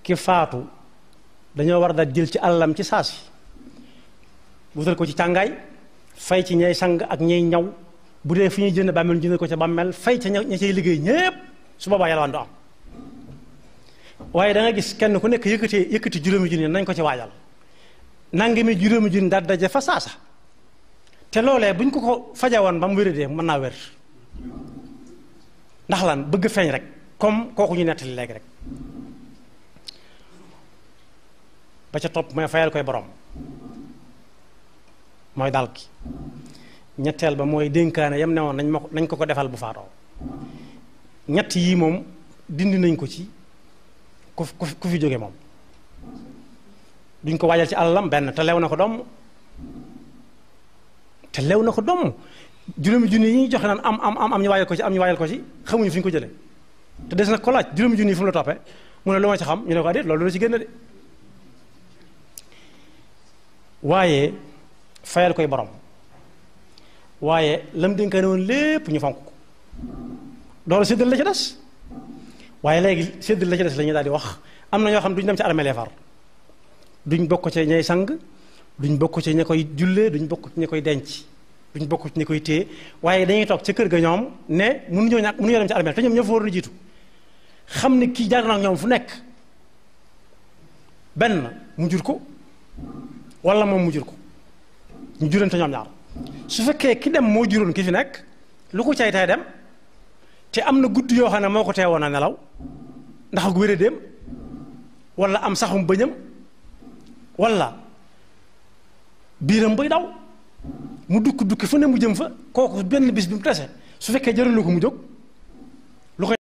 ki faatu dañoo war a daal jël ci alalam ci saasi wutal ko ci càngaay fay ci ñay sang ak ñay ñaw bu dee fi ñuy jënd bàmmeel jënd ko ca bàmmeel fay ca ña cay liggéey ñépp su boobaa yalwaan du am waaye da nga gis kenn ku nekk yëkkati juróomi junni nañ ko ci waajal nangami juróomi junni daal daje fa saasa te loolee buñ ko faje woon ba mu wéradee mën naa wér ndax lan bëgg feeñ rek comme kooku ñu nettali léegi rek ba ca topp mooy fayal koy borom mooy dal gi ñetteel ba mooy dénkaane yam ne woon nañ ko defal bu faatoo ñett yii moom dindi nañ ko ci ku fi jóge moom duñ ko waajal ci alalam benn te lew na ko doom juróomi junni yi ñuy joxe naan am ñu waajal ko ci xamuñu fi ñu ko jëlee te des na ko laaj juróomi junni yi fu mu la toppee mu ne lu ma ci xam ñu ne ko déet loolu la ci génn de waaye fayal koy borom waaye lam dénkaane woon lépp ñu fonk ko doolu séddal la ci des waaye léegi séddal la ci des la ñuy daal di wax am na ñoo xam duñ dem ci armée far duñ bokk ci ñay sang duñ bokk ci ña koy jullee duñ bokk ci ña koy denc duñ bokk ci ña koy téye waaye dañuy toog ca kër ga ñoom ne mënuñoo dem ci armée te ñoom ñoo fa war a jiitu xam ne kii jaar na ak ñoom fu nekk benn mu jur ko wala moom mu jur ko ñu jurante ñoom ñaar su fekkee ki dem moo juróon ki fi nekk lu ko cay tay dem te am na guddi yoo xam ne moo ko teewoon a nelaw ndax ak wéradéem wala am saxum bëñam wala biiram buy daw mu dukki fu ne mu jëm fa kooku benn bis bi mu tese su fekkee jëralu ko mu jóg